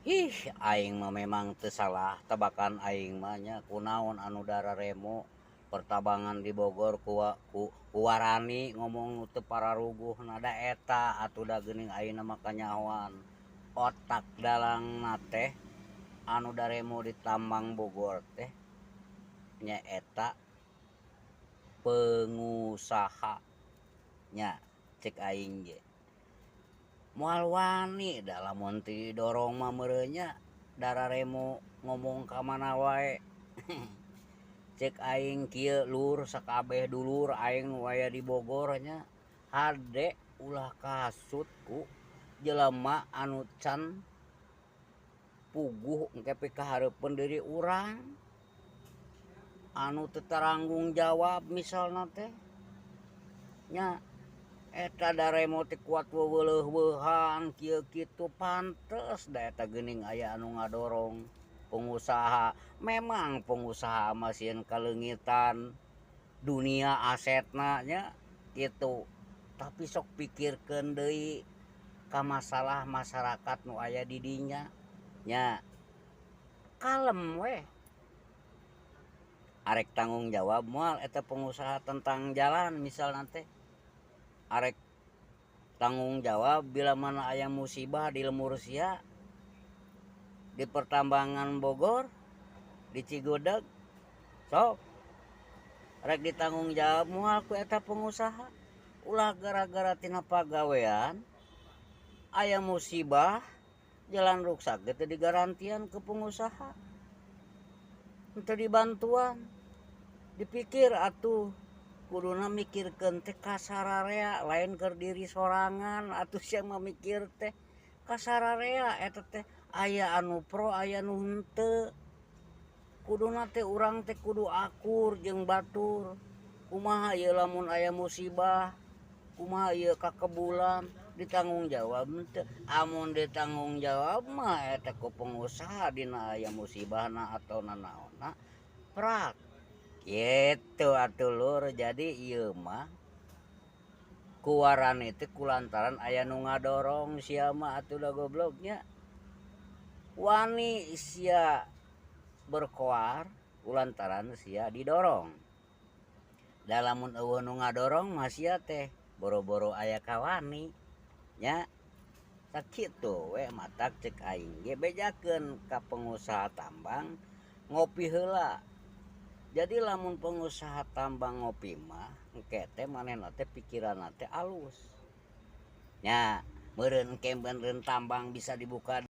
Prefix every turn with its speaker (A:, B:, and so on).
A: Ih, aing mah memang teu salah tebakan aing mah nya, kunaon anu dararemo pertambangan di Bogor ku warani ngomong nu teu pararuguhna, da eta atuh da geuning ayeuna mah kanyahoan otak dalangna teh anu daremo di tambang Bogor teh nyaeta pengusaha nya. Cek aing ge moal wani da lamun teu didorong mah meureun nya dararemo ngomong ka mana wae. Cek aing kieu lur, sakabeh dulur aing nu aya di Bogor nya, hade ulah kasut ku jelema anu can puguh engke pikahareupeun diri urang anu teu taranggung jawab misalna teh nya. Eta daremo teh kuat weuleuh-weuhan kieu kitu, pantes da eta geuning aya anu ngadorong pengusaha. Memang pengusaha mah sieun kaleungitan dunia asetna nya kitu, tapi sok pikirkeun deui ka masalah masyarakat nu aya di dinya nya. Kalem weh, arek tanggung jawab moal eta pengusaha tentang jalan misalna teh? Arek tanggung jawab bila mana aya musibah di lembur sia di pertambangan Bogor, di Cigudeg? Sok rek ditanggung jawab moal ku eta pengusaha? Ulah gara-gara tina pagawean aya musibah, jalan ruksak ge teu digarantian ke pengusaha, teu dibantuan. Dipikir atuh, kuduna mikirkeun teh ka sararea, lain keur diri sorangan atuh. Sia mah mikir teh ka sararea, eta teh aya anu pro, aya nu henteu. Kuduna teh urang teh kudu akur jeung batur. Kumaha ieu lamun aya musibah? Kumaha ieu kakebulan? Ditanggung jawab henteu? Amun ditanggung jawab mah eta ku pengusaha dina aya musibahna atau nanaonna prak kitu atuh, lur. Jadi ieu mah kuwarani teh kulantaran aya nu ngadorong. Sia mah atuh da gobloknya, wani sia berkoar kulantaran sia didorong. Da lamun euweuh nu ngadorong mah sia teh boro-boro aya kawani nya. Sakitu we matak cek aing ge, bejakeun ka pengusaha tambang ngopi heula. Jadi lamun pengusaha tambang ngopi mah engke teh manehna teh pikiranna teh alus nya, meureun engke meureun tambang bisa dibuka.